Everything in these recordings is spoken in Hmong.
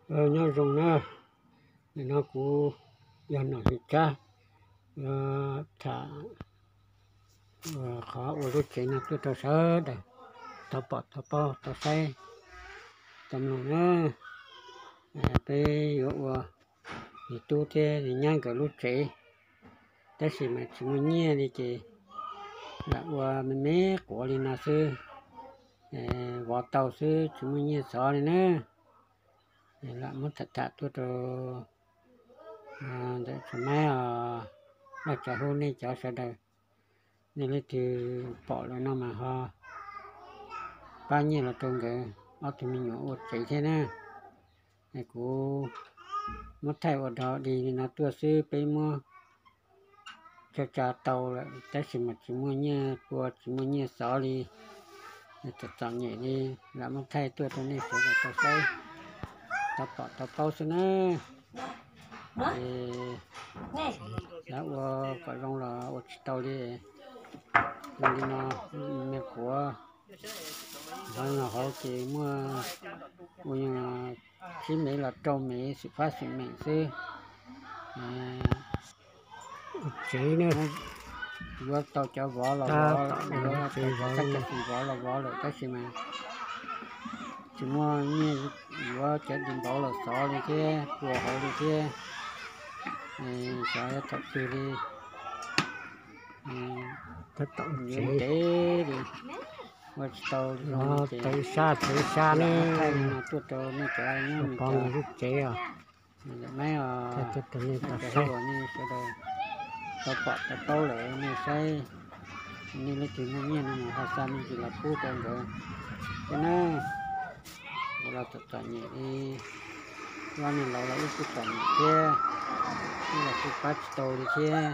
Nyob zoo na, nim no kuv yog Nom Xyooj Tsab, tham qhov ua lub tsev no tuaj rau sawv daws tau pom tau paub tau saib tau mloog na. Peb yuav ua niam tub thiab niam nyab nkawd lub tsev, tab sis mas tsis muaj nyiaj li ces lam ua me me quav li no xwb, vov tau xwb tsis muaj nyiaj xov li na. Lam muab tham tham tuaj rau ntawm tsoom maib os, laj tsa hu nej cov sawv daws, nej leej twg pom lawm no mas ho pab nyiaj los rau nkawd ob tug me nyuam ua tsev thiab na. Kuv muab thaij ua dog dig li no tuaj xwb, peb muab tsa tsa tau lawm tab sis mas tsis muaj nyiaj pua tsis muaj nyiaj xov li, txom txom nyem li, lam muab thaij tuaj rau nej sawv daws tau saib tau pom tau paub xwb na. Ces lawv ua kom zoo los ua tsis tau li, zoo li no, me quav hauv no hauv ces muaj ua tsib mev los rau mev xim fab xim meem xwb. Tsev yuav tau cov vov los vov, yuav tau cov xab cov xis vov los vov lawm tab sis mas tsis muaj nyiaj yuav cov di npaum los xov li thiab pua hauv li thiab. Xyov thaum twg li, yuav ntev li, ua tsis tau zoo li ces tau ib sab tau ib sab ne. Thaij li no tuaj rau nej cov nyob Meskas, lawm maib os, nej cov sawv daws tau pom tau paub lawm nej saib, nej leej twg muaj nyiaj no mus ho xa me ntsis los pub rau nkawd thiab na. Ua los txom txom nyem li, ua neeg laus los wb kuj txom nyem thiab, wb los kuj pab tsis tau li thiab.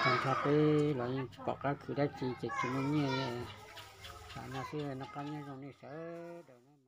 Tag nrho peb los yeej tsis pom qab khwv dab tsi ces tsis muaj nyiaj li. Tam no xwb, noj qab nyob zoo nej sawv daws na.